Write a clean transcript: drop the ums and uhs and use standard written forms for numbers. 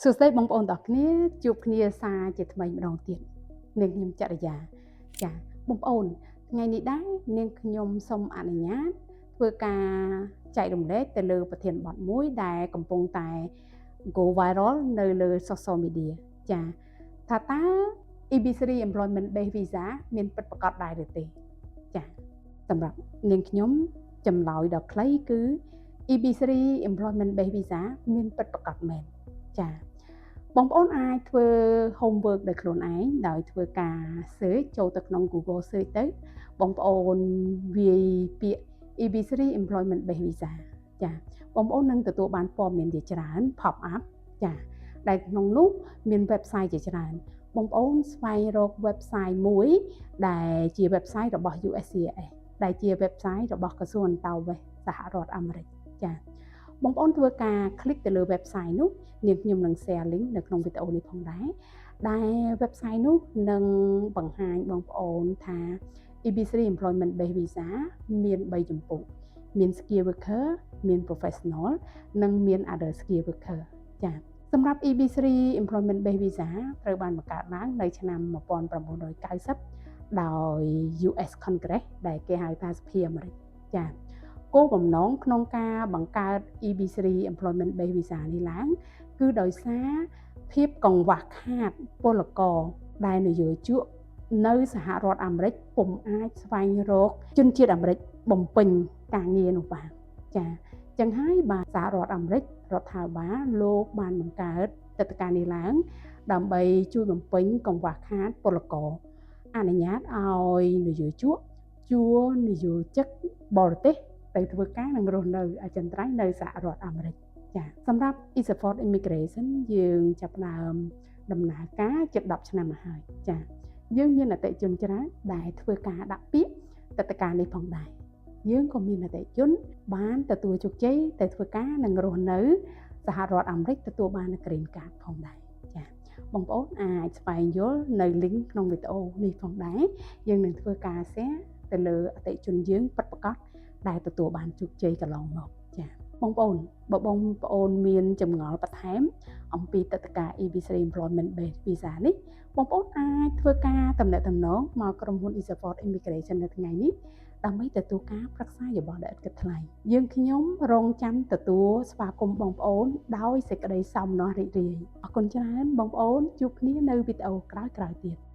សួស្តីបងប្អូនទាំងអស់គ្នាជួបគ្នាសារជាថ្មីម្ដងទៀតនាងខ្ញុំចរិយាចាបងប្អូនថ្ងៃនេះដែរនាងខ្ញុំសូមអនុញ្ញាតធ្វើការចែករំលែកទៅលើប្រធានបទមួយដែលកំពុងតែ go viral នៅលើ social media ចាថាតើ EB3 Employment Based Visa មានពិតប្រាកដដែរឬទេចាសម្រាប់នាងខ្ញុំចម្លើយដ៏ខ្លីគឺ EB3 Employment Based Visa មានពិតប្រាកដមែនចាបងប្អូនអាចធ្វើ homework ដោយខ្លួនឯងដោយធ្វើការ search ចូលទៅក្នុង Google search ទៅបងប្អូនវាយពាក្យ EB3 Employment Based Visa ចាបងប្អូននឹងទទួលបានព័ត៌មានជាច្រើន pop up ចាដែលក្នុងនោះមាន website ជាច្រើនបងប្អូនស្វែងរក website មួយដែលជា website របស់ USCIS ដែលជា website របស់ក្រសួងអន្តោប្រវេសន៍សហរដ្ឋអាមេរិកចាបងប្អូនធ្វើការ click ទៅលើ website នោះនាងខ្ញុំនឹង share link នៅក្នុងវីដេអូនេះផងដែរដែល website នោះនឹងបង្ហាញបងប្អូនថា EB3 Employment Based Visa មាន3ជំពូកមាន Skill Worker មាន Professional និងមាន Other Skill Worker ចាសម្រាប់ EB3 Employment Based Visa ត្រូវបានបង្កើតឡើងនៅឆ្នាំ1990ដោយ US Congress ដែលគេហៅថាសភាអាមេរិកចាគោលបំណងក្នុងការបង្កើត EB3 Employment Based Visa នេះឡើងគឺដោយសារភាពកង្វះខាតពលករដែលនយោជកនៅសហរដ្ឋអាមេរិកពុំអាចស្វែងរកជនជាតិអាមេរិកបំពេញការងារនោះបានចាចឹងហើយបាទសហរដ្ឋអាមេរិករដ្ឋាភិបាលលោកបានបង្កើតទឹកតការនេះឡើង ដើម្បីជួយបំពេញកង្វះខាតពលករអនុញ្ញាតឲ្យនយោជកជួនយោជិកបរទេសទៅធ្វើការនិងរស់នៅអចិន្ត្រៃយ៍នៅសហរដ្ឋអាមេរិកចាសម្រាប់ e-support immigration យើងចាប់ផ្ដើមដំណើរការជិត10ឆ្នាំមកហើយចាយើងមានអតិថិជនច្រើនដែលធ្វើការដាក់ពាក្យទឹកតការនេះផងដែរយើងក៏មានអតិថិជនបានទទួលជោគជ័យទៅធ្វើការនិងរស់នៅសហរដ្ឋអាមេរិកទទួលបាន Green Card ផងដែរចាបងប្អូនអាចស្វែងយល់នៅ link ក្នុងវីដេអូនេះផងដែរយើងនឹងធ្វើការ share ទៅលើអតិថិជនយើងពិតប្រាកដដែលទទួលបានជោគជ័យកន្លងមកចាបងប្អូនបើបងប្អូនមានចម្ងល់បន្ថែមអំពីទឹកតការ EB3 Employment Based Visa នេះបងប្អូនអាចធ្វើការតំណែងតំណងមកក្រុមហ៊ុន eSupport Immigration នៅថ្ងៃនេះដើម្បីទទួលការប្រឹក្សាយោបល់ដោយឥតគិតថ្លៃយើងខ្ញុំរងចាំទទួលស្វាគមន៍បងប្អូនដោយសេចក្តីសោមនស្សរីករាយអរគុណច្រើនបងប្អូនជួបគ្នានៅវីដេអូក្រោយៗទៀត។